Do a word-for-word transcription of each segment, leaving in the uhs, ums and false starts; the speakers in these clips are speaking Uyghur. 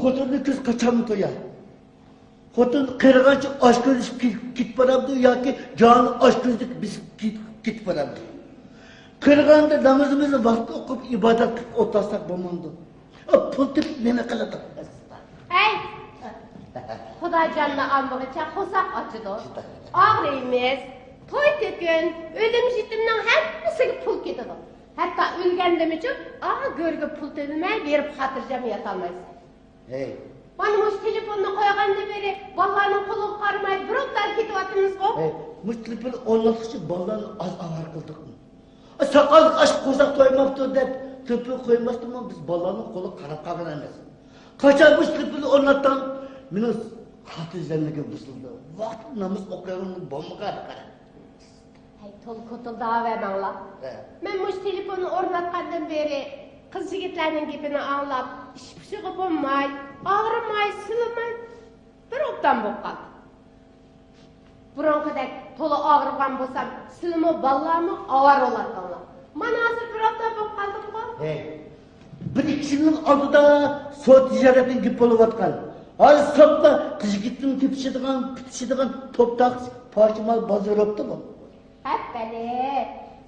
خوتۇننىڭ كۆزى قاچانمۇ تويار؟ خوتۇن قېرىغانچە ئاچ كۆزلىشىپ كېتىپ بارامدۇ ياكى جانى ئاچ كۆزلۈك بېسىپ كېتىپ بارامدۇ؟ قېرىغاندا نامىزىمىزنى ۋاقتىدا ئوقۇپ، ئىبادەت قىلىپ ئولتۇرساق بولمامدۇ؟ پۇل تېپىپ نېمە قىلىدۇ؟ ھەي! خۇدا جاننى ئالمىغىچە قورساق ئاچىدۇ. ئاغرىيمىز، توي تۆكۈن، ئۆلۈم يېتىمنىڭ ھەممىسىگە پۇل كېتىدۇ. ھەتتا ئۆلگەندىمۇچۇ ئا گۆرگە پۇل تۆلىمەي بېرىپ خاتىرجەم ياتالمايسەن. ھەي. مانا مۇشۇ تېلېفوننى قويغاندىن بېرى بالىلارنىڭ قولىغا قارىماي بىر ئوبدان كېتىۋاتىمىزغۇ. ھەي، مۇشۇ تېلېفوننى ئورناتقۇچە بالىلارنى ئاز ئاۋارە قىلدۇقمۇ؟ ساقاللىق ئاچ قورساق تويماپتۇ دەپ تېلېفون قويماستىنمۇ بىز بالىلارنىڭ قولىغا قاراپ قالغان ئەمەس. قاچان مۇشۇ تېلېفوننى ئورناتتىڭ، مېنىڭ خاتىرجەملىكىم بۇزۇلدى. ۋاقتىدا ناماز ئوقۇيالمىدىم، بولمىغان قارا. ھەي، تولا كوتۇلداۋەرمەڭلار. ھە. مەن مۇشۇ تېلېفوننى ئورناتقاندىن بېرى قىز يىگىتلەرنىڭ گېپىنى ئاڭلاپ، ئىش پۇشىغا بولماي، ئاغرىماي، سىلىماي بىر ئوبدان بولۇپ قالدىم. بۇرۇنقىدەك تولا ئاغرىغان بولسام، سىلىمۇ بالىلارمۇ ئاۋارە بولاتتىڭلار. مانا ھازىر بىر ئوبدان بولۇپ قالدىمغۇ. ھەي، بىر ئىككى يىلنىڭ ئالدىدا سودا تىجارەتنىڭ گېپى بولۇۋاتقان. ھازىر ساپلا قىز يىگىتنى تېپىشىدىغان، پۈتۈشىدىغان توپ تاقىسى پارچە مال بازىرى بوپتۇ بۇ. ھەپپەلى،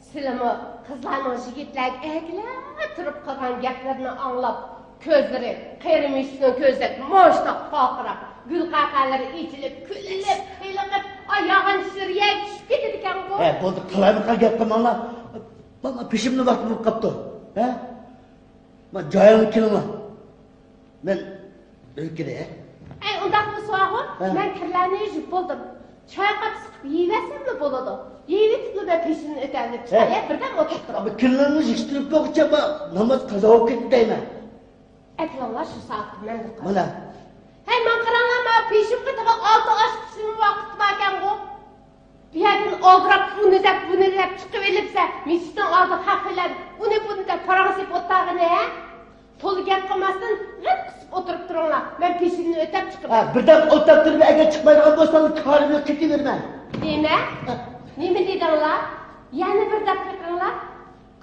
سىلىمۇ قىزلارنىڭ يىگىتلەرگە ئەگىلەپ تۇرۇپ قىلغان گەپلىرىنى ئاڭلاپ، كۆزلىرى، قېرى مۈشۈكنىڭ كۆزىدەك مۇشتاق پارقىراپ، گۈلقەقەلىرى ئېچىلىپ، كۈلۈپ، خېلىقىپ، ئاي ياغان شىرىيەگە چۈشۈپ كېتىدىكەنغۇ. ھە، بولدى، قالايمىقان گەپ قىلماڭلار. مانا پېشىمنىڭ ۋاقتى بولۇپ قاپتۇ. ھە؟ ما جايىڭغا كېلىڭلار. مەن ئۆيگە كىرەي. ئەي، ئۇنداق بولسىغۇ، ھە. مەن كىرلەرنى يۇيۇپ بولدۇم. چايقاپ سىقىپ يېيىۋەرسەملا بولىدۇ. يېيىۋېتىپلا مەن پېشىمدىن ئۆتەلىپ ھە. چىقاي، بىردەم ئولتۇرۇپ تۇرۇڭ. ئەمما كىرلىرىڭنى يىغىشتۇرۇپ بولغۇچە ما ناماز قازا بولۇپ كېتىدۇ دەيمەن. ئەكىلىڭلار شۇ سائەتتە مەن بىر قاراپ. مانا. ھەي، ماڭا قاراڭلار، مانا پېشىم قېتىغا ئالتە ئاشقىچىمۇ ۋاقىت باركەنغۇ. بۇ يەردىن ئالدىراپ ئۇنى دەپ، بۇنى دەپ چىقىۋېلىپسە، مەسچىتنىڭ ئالدىغا خەق بىلەن ئۇنى بۇنى دەپ پاراڭ سېلىپ ئولتۇرغىنى، ھە؟ تولا گەپ قىلماستىن، لىپ قىسىپ ئولتۇرۇپ تۇرۇڭلار. مەن پېشىمدىن ئۆتەپ چىقىمەن. ھە، بىردەم ئولتۇرۇپ تۇرۇپ، ئەگەر چىقمايدىغان بولساڭ، كارىم يوق، كېتىۋېرىمەن. نېمە؟ ھە. نېمە دېدىڭلار؟ يەنە بىر دەپ بېقىڭلار.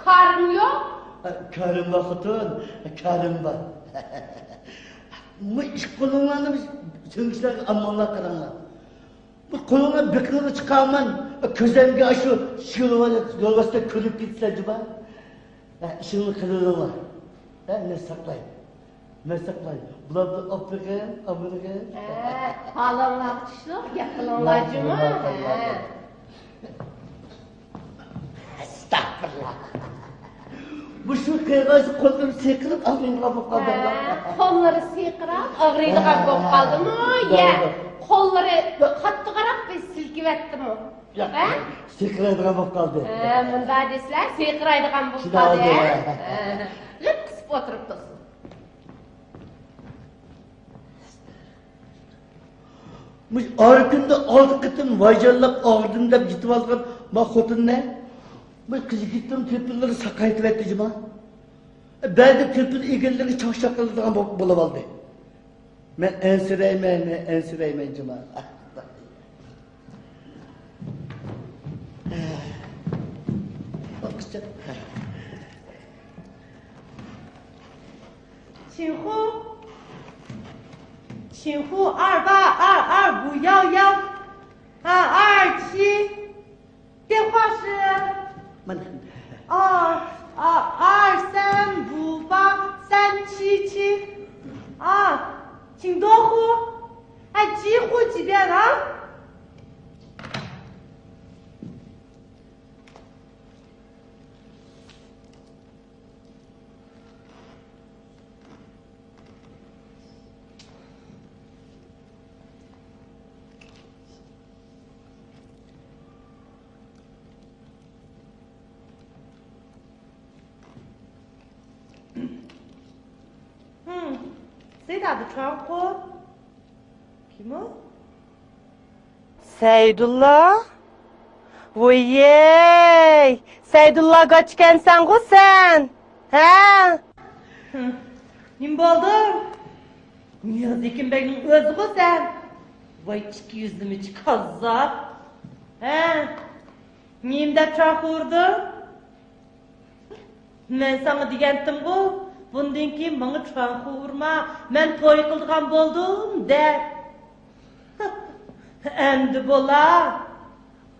كارىم يوق؟ ھە، كارىم بار، خوتۇن، كارىم بار. بۇ ئىككى قولۇڭلارنى سۆڭەكلەرگە ئالماڭلار، قاراڭلار. بۇ قولۇڭنى بېقىنىغا چىقارمەن، كۆزۈمگە ئاشۇ يولۋاستەك كۆرۈنۈپ كېتىسەن جۇما. ھە، ئىشىڭنى قىلىۋېرىڭلار. ھە، مەن ساقلاي. مەن ساقلاي. بۇلارنى ئاپىرىن، ئامىرىن. ھە، ھالىڭلارغا چۈشلۈك گەپ قىلىڭلار جۇما. ھە. ئەستەغپۇرۇللا. مۇشۇ قىلغاچ قوللىرى سىرقىراپ ئاغرىيدىغان بولۇپ قالدى. ھە، قوللىرى سىرقىراپ ئاغرىيدىغان بولۇپ قالدىمۇ؟ ھە، يە، قوللىرى قاتتىقراق بىر سىلكىۋەتتىمۇ؟ ياق، ھە؟ سىرقىرايدىغان بولۇپ قالدى. ھە، مۇنداق دېسىلە، سىرقىرايدىغان بولۇپ قالدى. ھە. ھە. لىپ قىسىپ ئولتۇرۇپتۇ. مۇشۇ ئايرى كۈندە ئالتە قېتىم ۋايجانلاپ ئاغرىدىم دەپ يېتىۋالغان ما خوتۇننى، مۇشۇ قىز يىگىتنىڭ تېلېفونلىرى ساقايتىۋەتتى جۇما. بەزىدە تېلېفون ئىگىلىرى چاقچاق قىلىدىغان بولۇپ، بولۇۋالدى. مەن ئەنسىرەيمەن، مەن ئەنسىرەيمەن جۇما. چىنخۇ، چىنخۇ، ئار با، ئار، ئار، بۇ ياۋ، ياۋ. ھا، ئار، چى. 电话是 مانا. 二，啊，二三五八三七七。啊，请多呼，哎，几呼几遍啊？ 嗯，谁打的窗户？ كىم ئۇ؟ سەيدۇللا؟ ۋوييەي، سەيدۇللا گاچىكەنسەنغۇ سەن؟ ھە؟ نېمە بولدى؟ نىياز ھېكىم بەگنىڭ ئۆزىغۇ سەن؟ ۋاي ئىككى يۈزلىمىچى كاززاپ! ھە؟ نېمە دەپ چاقىردىڭ؟ مەن ساڭا دېگەنتىمغۇ، بۇندىن كېيىن ماڭا چاڭقا ئۇرما، مەن توي قىلىدىغان بولدۇم دە. ئەمدى بولا.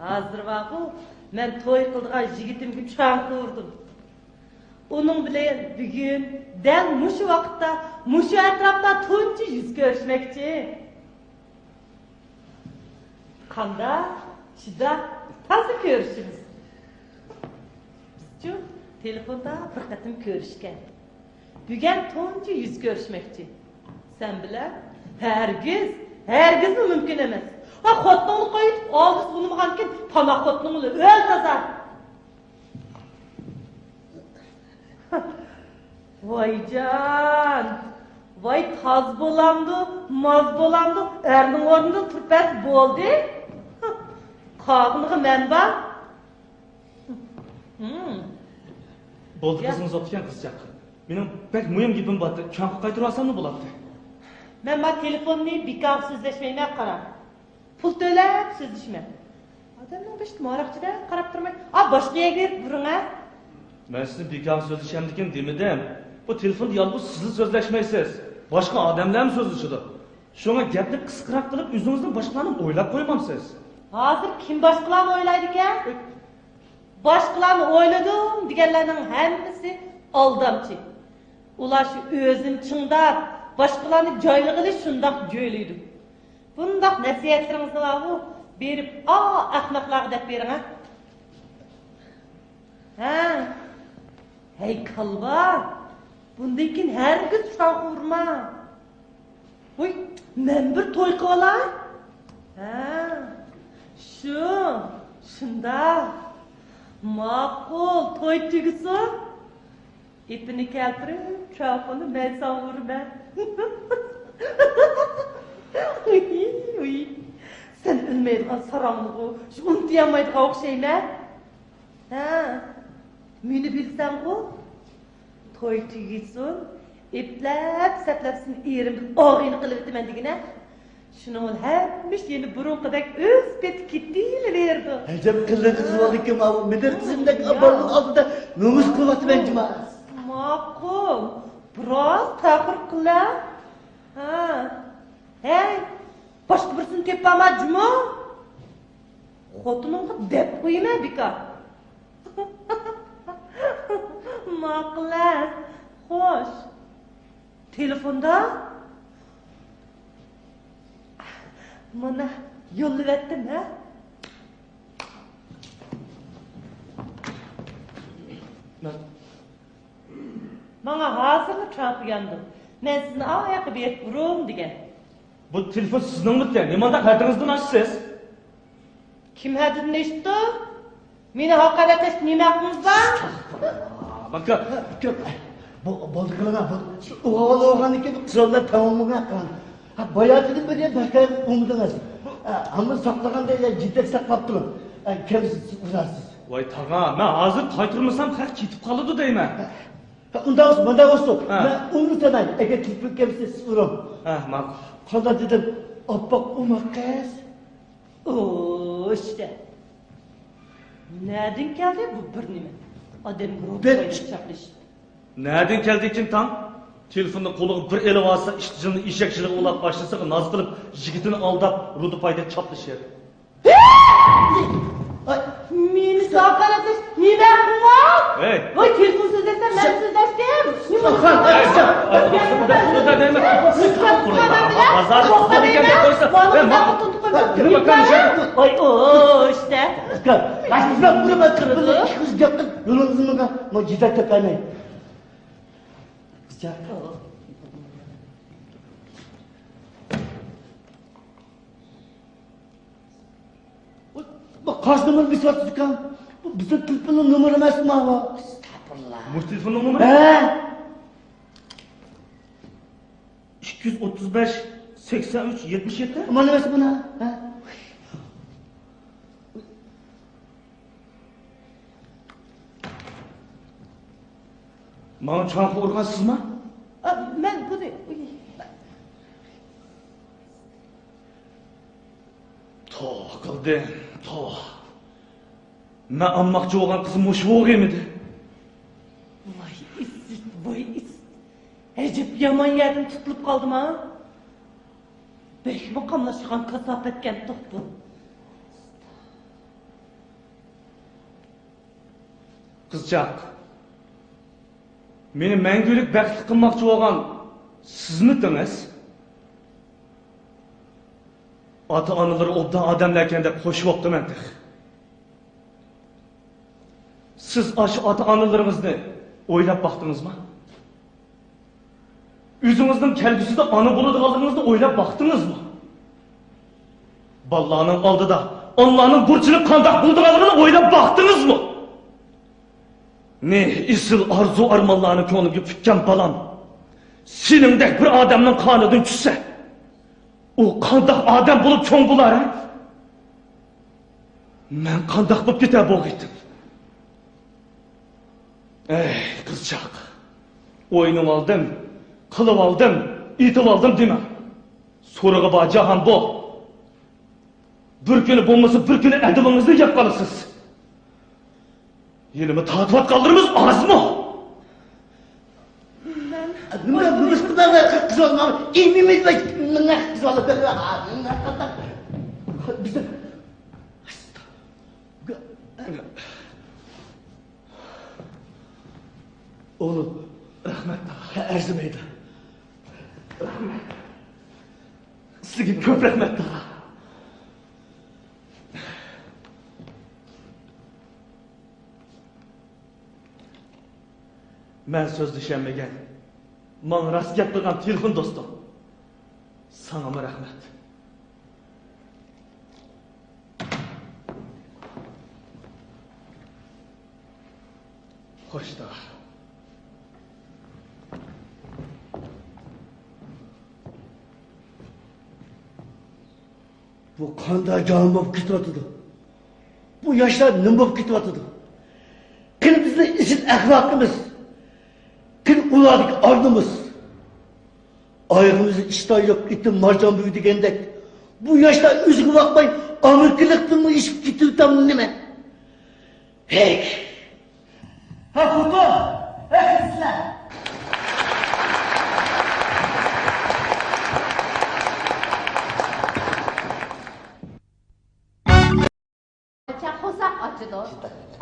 ھازىر بارغۇ، مەن توي قىلىدىغان يىگىتىمگە چاڭقا ئۇردۇم. ئۇنىڭ بىلەن بۈگۈن دەل مۇشۇ ۋاقىتتا، مۇشۇ ئەتراپتا تۇنجى يۈز كۆرۈشمەكچى. قانداق، شۇنداق، تازا كۆرۈشىمىز. بىزچۇ تېلېفوندا بىر قېتىم كۆرۈشكەن. بۈگۈن تۇنجى يۈز كۆرۈشمەكچى. سەن بىلەن ھەرگىز، ھەرگىزمۇ مۇمكىن ئەمەس. ھا، خوتۇنۇڭنى قويۇپ، ئالدىسى ئۇنىمىغانكىن، پانا خوتۇنۇڭنى ئۆل تازا. ۋايجان، ۋاي تاز بولامدۇ، ماز بولامدۇ، ئەرنىڭ ئورنىدا تۇرۇپ بەر بولدى. قالغىنىغا مەن بار. ھىم. بولدى، يا. قىزىڭىز ئوقۇتكەن قىزچاق. مېنىڭ بەك مۇھىم گېپىم بارتى، چاڭقا قايتۇرۇۋالساممۇ بولاتتى. مەن ما تېلېفوننى بىكارغا سۆزلەشمەيمەن، قارا. پۇل تۆلەپ سۆزلىشىمەن. ئادەمنىڭ بېشىدا ماراقچىدەك قاراپ تۇرماي، ئا، باشقا يەرگە بېرىپ بېرىڭ، ھە. مەن سىزنى بىكارغا سۆزلىشەمدىكىن دېمىدىم. بۇ تېلېفوندا يالغۇز سىزلا سۆزلەشمەيسىز. باشقا ئادەملەرمۇ سۆزلىشىدۇ. شۇڭا گەپنى قىسقىراق قىلىپ، ئۆزىڭىزدىن باشقىلارنى ئويلاپ قويمامسىز؟ ھازىر كىم باشقىلارنى ئويلايدىكەن؟ باشقىلارنى ئويلىدىم دېگەنلەرنىڭ ھەممىسى ئالدامچى. ئۇلار شۇ ئۆزىنى چىڭداپ، باشقىلارنى جايلىغىلى شۇنداق جۆيلەيدۇ. بۇنداق نەسىھەتلىرىڭىزنى بارغۇ، بېرىپ ئا ئەخمەقلەرگە دەپ بېرىڭ، ھە. ھە. ھەي، كالۋا! بۇندىن كېيىن ھەرگىز چاڭقا ئۇرما. ۋوي، مەن بىر توي قىلىۋالاي. ھە، شۇ، شۇنداق. ماقۇل، توي تۈگىسۇن. ئېپىنى كەلتۈرۈپ، چاقىنى مەن ساڭا ئۇرىمەن. ۋۇي، ۋۇي. سەن ئۆلمەيدىغان ساراڭمىغۇ، شۇ ئۇنتۇيالمايدىغان ئوخشايمەن. ھە، مېنى بىلسەڭغۇ؟ توي تۈگىسۇن، ئېپلەپ-سەپلەپ سېنى ئېرىمدىن ئاغىنە قىلىۋېتىمەن دېگىنە. شۇنىڭ بىلەن ھەممە ئىش يەنە بۇرۇنقىدەك ئۆز پېتى كېتىۋېرىدۇ. ئەجەب قىلىقسىز بولدىكەن ماۋۇ. مېنىڭ قىزىمدەك ئاپامنىڭ ئالدىدا نومۇس قىلىۋاتىمەن جۇما. ماقۇل، بىراز تەخىر قىلە. ھە. ھەي، باشقا بىرسىنى تېپىپ ئالما جۇمۇ. خوتۇنۇڭغا دەپ قويىمەن بىكار. ماقۇل-ە، خوش. تېلېفوندا؟ مانا، يوللىۋەتتىم، ھە؟ مانا. ماڭا ھازىرلا چاقىرىپ ياندىم. مەن سىزنى ئاياققا بېرىپ ئۇرۇڭ دېگەن. بۇ تېلېفون سىزنىڭمىكەن؟ نېمانداق ھەددىڭىزدىن ئاشىسىز؟ كىم ھەددىدىن ئېشىپتۇ؟ مېنى ھاقارەتلەشكە نېمە ھەققىڭىز بار؟ ئاكا، ئاكا، بولدى قىلىڭا، بولدى. ئۇ ئوغۇل ئوغۇلغاندىن كېيىن قىزلار تاماملىغان قىلىڭ. ھە، باياتىدىن بېرى بەكرەك ئۇمىدىڭىز. ھە، ھەممە ساقلىغاندا يېتەك ساقلاپ تۇرۇڭ. ھە، كەمسىز ئۇزارسىز. ۋاي تاغا، مەن ھازىر قايتۇرمىسام خەق كېتىپ قالىدۇ دەيمەن. ھە، ئۇنداق بولسا، مۇنداق بولسۇن. ھە. مەن ئۇنى ساناي، ئەگەر تېلېفون كەلسە سىز ئۇرۇڭ. ھە، ماقۇل. قانداق دېدىم؟ ئاپئاق ئوماق قىز. ئۇشتە. نەدىن كەلدى بۇ بىر نېمە؟ ئادەمگە روھى بەك پايدىلىق چاقىرىش. نەدىن كەلدىكىن تاڭ؟ تېلېفوننى قولىغا بىر ئېلىۋالسا، ئىت جىلىنى ئېشەك جىلىغا ئۇلاپ باشلىسا، ناز قىلىپ يىگىتىنى ئالداپ، رۇدا پايدا چاپلىشى. مېنى ھاقارەتلەش نېمە ھەققىڭ بار؟ ھەي! ۋاي، تېلېفون سۆزلەشسەن، مەن سۆزلەشتىم. ۋاي، ئۇشتە. بۇ قايسى نومۇر بېسىۋاتىدىكەن؟ بۇ بىزنىڭ تېلېفوننىڭ نومۇرى ئەمەسمۇ بۇ؟ ئەستەغپۇرۇللا. مۇشۇ تېلېفوننىڭ نومۇرى؟ ھە. ئىككى يۈز ئوتتۇز بەش، سەكسەن ئۈچ، يەتمىش يەتتە؟ مانا ئەمەس، مانا. ھە. ماڭا چاڭقا ئۇرغان سىزما؟ ئا، مەن بۇنى، ئۇي. توۋا قىلدىم، توۋا. مەن ئالماقچى بولغان قىزىم مۇشۇ بولغىيمىدى. ۋاي ئىسىت، ۋاي ئىسىت. يامان يەردىن تۇتۇلۇپ قالدىما؟ بەكمۇ قاملاشقان كاساپەتكەنتۇق بۇ. قىزچاق، مېنى مەڭگۈلۈك بەختلىك قىلماقچى بولغان سىزمىتىڭىز؟ ئاتا-ئانىلىرى ئوبدان ئادەملەركەن دەپ خوش بوپتىمەن تېخى. سىز ئاشۇ ئاتا-ئانىلىرىڭىزنى ئويلاپ باقتىڭىزمۇ؟ ئۆزىڭىزنىڭ كەلگۈسىدە ئانا بولىدىغانلىقىڭىزنى ئويلاپ باقتىڭىزمۇ؟ بالىلارنىڭ ئالدىدا ئانىلارنىڭ بۇرچىنى قانداق بىلىدىغانلىقىنى ئويلاپ باقتىڭىزمۇ؟ نى ئېسىل ئارزۇ-ئارمانلارنى كۆڭلۈمگە پۈككەن بالام سېنىڭدەك بىر ئادەمنىڭ قانىدىن چۈشسە، ئۇ قانداق ئادەم بولۇپ چوڭ بولار، ھە؟ مەن قانداق بولۇپ كېتەر بولغىيتىم؟ ئەي، قىزچاق، ئوينىۋالدىم، قىلىۋالدىم، ئېتىۋالدىم دېمەڭ. سورىقى بار جاھان بۇ. بىر كۈنى بولمىسا، بىر كۈنى ئەدىپىڭىزنى يەپ قالىسىز. ھېلىمۇ تارتىۋاتقانلىرىمىز ئازمۇ؟ مەن نېمە، نېمە قىلدىڭ، قىز بالام؟ ئىمىمىز نېمە قىز بالا؟ بىزدە ئوغلۇم، رەھمەت، ئەرزىمەيدۇ. رەھمەت. سىزگە كۆپ رەھمەت، تاغا. مەن سۆزلىشەلمىگەن، ماڭا راست گەپ قىلغان تېلېفون دوستۇم، ساڭىمۇ رەھمەت. خوش، تاغا. بۇ قانداق جاھان بولۇپ كېتىۋاتىدۇ؟ بۇ ياشلار نېمە بولۇپ كېتىۋاتىدۇ؟ قېنى بىزنىڭ ئېسىل ئەخلاقىمىز؟ قېنى ئۇلاردىكى ئار-نومۇس؟ ئايىغىمىزدا ئىشتان يوق، ئېتىم مارجان بۈگى دېگەندەك، بۇ ياشلار ئۆزىگە باقماي، ئامېرىكىلىقتىنمۇ ئېشىپ كېتىۋېتەمدۇ نېمە؟ ھەي! ھە، خوتۇن! ھە، قىزلار! قورساق ئاچىدۇ،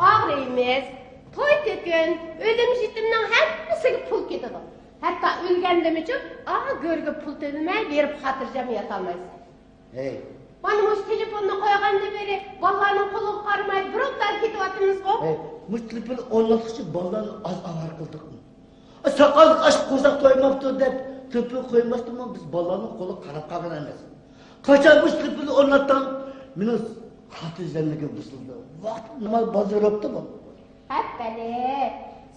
ئاغرىيمىز، توي-تۆكۈن، ئۆلۈم-يېتىمنىڭ ھەممىسىگە پۇل كېتىدۇ. ھەتتا ئۆلگەندىمۇچۇ ئا گۆرگە پۇل تۆلىمەي بېرىپ خاتىرجەم ياتالمايسەن. ھەي. مانا مۇشۇ تېلېفوننى قويغاندىن بېرى بالىلارنىڭ قولىغا قارىماي بىر ئوبدان كېتىۋاتىمىزغۇ. ھەي، مۇشۇ تېلېفوننى ئورناتقۇچە بالىلارنى ئاز ئاۋارە قىلدۇقمۇ؟ ساقاللىق ئاچ قورساق تويماپتۇ دەپ تېلېفون قويماستىنمۇ بىز بالىلارنىڭ قولىغا قاراپ قالغان ئەمەس. قاچان مۇشۇ تېلېفوننى ئورناتتىڭ، مېنىڭ خاتىرجەملىكىم بۇزۇلدى. ۋاقىت نېمە بازار بوپتۇ بۇ؟ ھەپپەلى،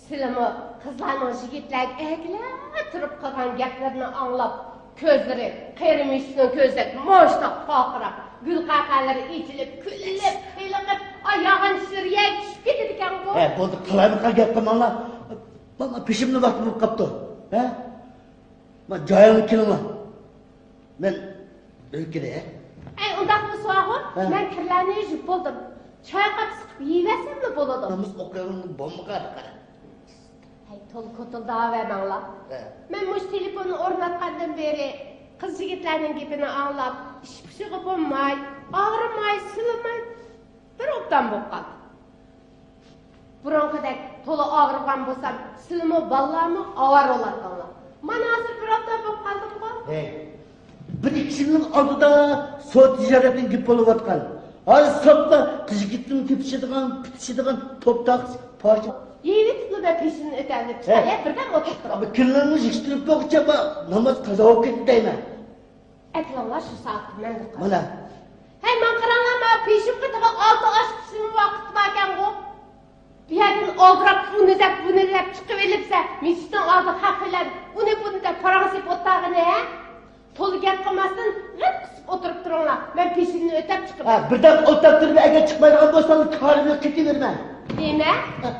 سىلىمۇ قىزلارنىڭ يىگىتلەرگە ئەگىلەپ تۇرۇپ قىلغان گەپلىرىنى ئاڭلاپ، كۆزلىرى قېرى مۈشۈكنىڭ كۆزىدەك مۇشتاق پارقىراپ، گۈلقەقەلىرى ئېچىلىپ، كۈلۈپ، خېلىقىپ، ئاي ياغان چىشلىرى يەرگە چۈشۈپ كېتىدىكەنغۇ. ھە، بولدى، قالايمىقان گەپ قىلماڭلار. مانا پېشىمنىڭ ۋاقتى بولۇپ قاپتۇ. ھە؟ ما جايىڭغا كېلىڭلار. مەن ئۆيگە كىرەي. ئەي، ئۇنداق بولسىغۇ، ھە. مەن كىرلەرنى يۇيۇپ بولدۇم. چايقاپ سىقىپ يېيىۋەرسەملا بولىدۇ. ناماز ئوقۇيدىغان بولمىغان قارا. ھەي، تولا كوتۇلداۋەرمەڭلار. ھە. مەن مۇشۇ تېلېفوننى ئورناتقاندىن بېرى قىز-يىگىتلەرنىڭ گېپىنى ئاڭلاپ، ئىش-پۇشىغا بولماي، ئاغرىماي، سىلىماي، بىر ئوبدان بولۇپ قالدىم. بۇرۇنقىدەك تولا ئاغرىغان بولسام، سىلىمۇ، بالىلارمۇ ئاۋارە بولاتتىڭلار. مانا ھازىر بىر ئوبدان بولۇپ قالدىمغۇ. ھەي، بىر ئىككى يىلنىڭ ئالدىدا سودا تىجارەتنىڭ گېپى بولۇۋاتقان. ھازىر ساپلا قىز-يىگىتنىڭ تېپىشىدىغان، پۈتۈشىدىغان توپ تاقىسى پارچە. يېيىۋېتىپلا مەن پېشىنى ئۆتەۋېتىپ چىقاي، ھە. بىردەم ئولتۇرۇپ تۇرۇڭ. بۇ كۈنلىرىمىز يىغىشتۇرۇپ بولغۇچە ناماز قازا بولۇپ كېتىپ دەيمەن. ئەكىلىڭلار شۇ سائەتتە مەندە قىلىڭ. مانا. ھەي، ماڭا قاراڭلار، مانا پېشىم قېتىغا ئالتە ئاش پىشىرما ۋاقىت باركەنغۇ. بۇ يەردىن ئالدىراپ ئۇنى دەپ، بۇنى دەپ چىقىۋېلىپسە، مەسچىتنىڭ ئالدىغا خەق بىلەن ئۇنى بۇنى دەپ پاراڭ سېلىپ ئولتۇرغىنى، ھە؟ تولا گەپ قىلماستىن غىپ قىسىپ ئولتۇرۇپ تۇرۇڭلار. مەن پېشىمنى ئۆتەپ چىقىمەن. ھە، بىردەم ئولتۇرۇپ تۇرۇپ ئەگەر چىقمايدىغان بولساڭ، كارىمنى قېتىۋېرىمەن. نېمە؟ ھە.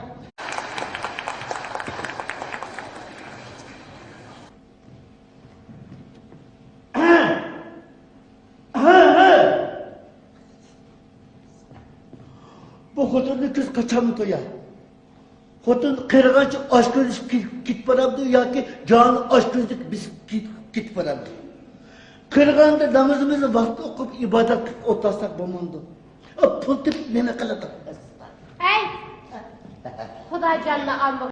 بۇ خوتۇننى كۈز قاچان تويا؟ خوتۇن قېرىغانچە ئاچ كۆزلۈشۈپ كېتىپ بارامدۇ ياكى جانى ئاچ كۆزلۈك بېسىپ كېتىپ بارامدۇ؟ قېرىغاندا نامىزىمىزنى ۋاقتىدا ئوقۇپ، ئىبادەت قىلىپ ئولتۇرساق بولمامدۇ؟ پۇل تېپىپ نېمە قىلىدۇ؟ ئەي، خۇداجاننى ئالما.